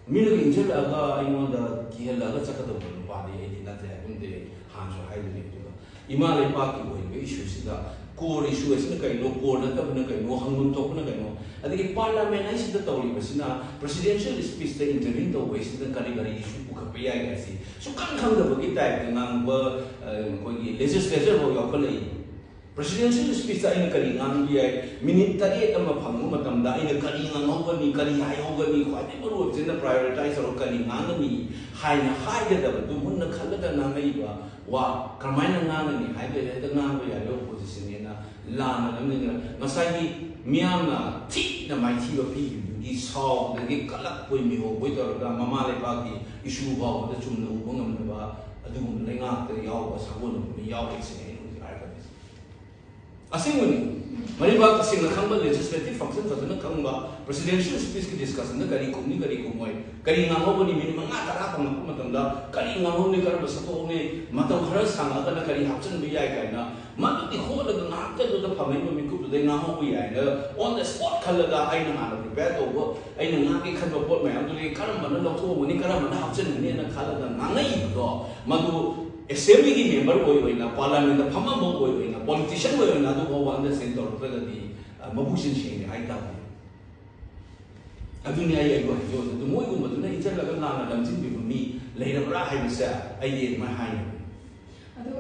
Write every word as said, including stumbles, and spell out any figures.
ꯃꯤꯅ ꯏꯟꯁꯤꯜꯂꯛꯑꯒ ꯑꯩꯉꯣꯟꯗ ꯀꯤꯍꯜꯂꯛꯑꯒ ꯆꯠꯀꯗꯧꯕ ꯅꯨꯄꯥꯗꯤ ꯑꯩꯗꯤ ꯅꯠꯇꯦ꯫ ꯑꯗꯨꯝꯗꯤ ꯍꯥꯟꯅꯁꯨ ꯍꯥꯏꯗꯨꯅꯤ꯫ ꯑꯗꯨꯒ ꯏꯃꯥ ꯂꯩꯄꯥꯛꯀꯤ ꯑꯣꯏꯔꯤꯕ ꯏꯁꯨꯁꯤꯗ core issue ꯑꯁꯤꯅ ꯀꯩꯅꯣ, core ꯅꯠꯇꯕꯅ ꯀꯩꯅꯣ, ꯍꯪꯐꯝ ꯊꯣꯛꯄꯅ ꯀꯩꯅꯣ, ꯑꯗꯒꯤ parliament ꯍꯥꯏꯁꯤꯗ ꯇꯧꯔꯤꯕꯁꯤꯅ presidential speechꯇ intervene ꯇꯧꯕ ꯍꯥꯏꯁꯤꯅ ꯀꯔꯤ ꯀꯔꯤ issue ꯄꯨꯈꯠꯄ ꯌꯥꯏ ꯍꯥꯏꯁꯤ ꯁꯨꯛꯈꯪ ꯈꯪꯗꯕꯒꯤ typeꯇ ꯉꯥꯡꯕ, ꯑ, ꯑꯩꯈꯣꯏꯒꯤ legislator ꯐꯥꯎ ꯌꯥꯎꯈꯠꯂꯛꯏ꯫ Presidential speechꯇ ꯑꯩꯅ ꯀꯔꯤ ꯉꯥꯡꯕ ꯌꯥꯏ, minute ꯇꯔꯦꯠ ꯑꯃ ꯐꯪꯕ ꯃꯇꯝꯗ ꯑꯩꯅ ꯀꯔꯤ ꯉꯥꯡꯍꯧꯒꯅꯤ, ꯀꯔꯤ ꯍꯥꯏꯍꯧꯒꯅꯤ, ꯈ꯭ꯋꯥꯏꯗꯒꯤ ꯃꯔꯨꯑꯣꯏꯕꯁꯤꯅ prioritize ꯇꯧꯔꯒ ꯀꯔꯤ ꯉꯥꯡꯒꯅꯤ ꯍꯥꯏꯅ ꯍꯥꯏꯒꯗꯕꯗꯨ ꯃꯨꯟꯅ ꯈꯜꯂꯒ ꯉꯥꯡꯉꯛꯏꯕ ꯋꯥ ꯀꯔꯝꯍꯥꯏꯅ ꯉꯥꯡꯒꯅꯤ ꯍꯥꯏꯕ ꯍꯦꯛꯇ ꯉꯥꯡꯕ ꯌꯥꯏ꯫ Oppositionꯅꯦꯅ ꯂꯥꯟꯅ ꯂꯝꯖꯤꯡꯗꯅ ꯉꯁꯥꯏꯒꯤ ꯃꯤꯌꯥꯝꯅ ꯊꯤꯅ ꯃꯥꯏꯊꯤꯕ ꯄꯤꯈꯤꯕꯗꯨꯒꯤ ꯁꯥꯎꯕꯗꯒꯤ ꯀꯜꯂꯛꯄꯣꯏ ꯃꯤꯍꯧꯕꯣꯏ ꯇꯧꯔꯒ ꯃꯃꯥ ꯂꯩꯕꯥꯛꯀꯤ issue ꯐꯥꯎꯕꯗ ꯆꯨꯝꯅ ꯎꯕ ꯉꯝꯗꯕ ꯑꯗꯨꯒꯨꯝꯕ ꯂꯩꯉꯥꯛꯇ ꯌꯥꯎꯕ ꯁꯥꯒꯣꯟꯅꯕ ꯃꯤ ꯌꯥꯎꯔꯤꯁꯦ ꯑꯩꯅ ꯍꯧꯖꯤꯛ ꯍꯥꯏꯔꯛꯀꯗꯣꯏꯁꯦ꯫ ꯑꯁꯦꯡꯕꯅꯤ꯫ ꯃꯔꯤꯕꯥꯛ ꯇꯁꯦꯡꯅ ꯈꯪꯕ, legislative function ꯐꯖꯅ ꯈꯪꯕ, presidential speechꯀꯤ discussionꯗ ꯀꯔꯤ ꯈꯨꯝꯅꯤ, ꯀꯔꯤ ꯈꯨꯝꯃꯣꯏ, ꯀꯔꯤ ꯉꯥꯡꯍꯧꯒꯅꯤ, minute ꯃꯉꯥ ꯇꯔꯥ ꯐꯪꯉꯛꯄ ꯃꯇꯝꯗ ꯀꯔꯤ ꯉꯥꯡꯍꯧꯅꯤ, ꯀꯔꯝꯕ ꯁꯛꯇꯣꯛꯍꯧꯅꯤ, ꯃꯇꯝ ꯈꯔ ꯁꯥꯡꯉꯛꯑꯒꯅ ꯀꯔꯤ ꯍꯥꯞꯆꯤꯟꯕ ꯌꯥꯏ ꯀꯥꯏꯅ ꯃꯗꯨꯒꯤ ꯍꯣꯠꯂꯒ ꯉꯥꯏꯍꯥꯛꯇꯗꯨꯗ ꯐꯝꯃꯛꯏꯕ ꯃꯤꯀꯨꯞꯇꯨꯗꯩ ꯉꯥꯡꯍꯧꯕ ꯌꯥꯏꯅ on the spot ꯈꯜꯂꯒ ꯑꯩꯅ ꯍꯥꯟꯅ prepare ꯇꯧꯕ, ꯑꯩꯅ ꯉꯥꯡꯒꯦ ꯈꯟꯕ ꯄꯣꯠ ꯃꯌꯥꯝꯗꯨꯗꯒꯤ ꯀꯔꯝꯕꯅ ꯂꯧꯊꯣꯛꯍꯧꯒꯅꯤ, ꯀꯔꯝꯕꯅ ꯍꯥꯞꯆꯤꯟꯒꯅꯤꯅ ꯈꯜꯂꯒ ꯉꯥꯡꯉꯛꯏꯕꯗꯣ, ꯃꯗꯨ assemblyꯒꯤ member ꯑꯣꯏ ꯑꯣꯏꯅ, parliamentꯇ ꯐꯝꯃꯝꯕ ꯑꯣꯏ ꯑꯣꯏꯅ, politician ꯑꯣꯏ ꯑꯣꯏꯅ ꯑꯗꯨ ꯐꯥꯎꯕ understand ꯇꯧꯔꯛꯇ꯭ꯔꯒꯗꯤ, ꯑ, ꯃꯕꯨꯛꯆꯦꯜ ꯁꯦꯡꯗꯦ ꯍꯥꯏꯇꯥꯕꯅꯤ꯫ ꯑꯗꯨꯅꯤ ꯑꯩ ꯑꯩꯕꯨ ꯍꯥꯏꯖꯧ꯫ ꯑꯗꯨ ꯃꯣꯏꯒꯨꯝꯕꯗꯨꯅ ꯏꯟꯁꯤꯜꯂꯒ ꯂꯥꯟꯅ ꯂꯝꯖꯤꯡꯕꯤꯕ ꯃꯤ ꯂꯩꯔꯕ꯭ꯔꯥ ꯍꯥꯏꯕꯁꯦ ꯑꯩꯗꯤ ꯑꯗꯨꯃꯥꯏꯅ ꯍꯥꯏꯅꯤꯡꯉꯤ꯫ ꯑꯗꯨ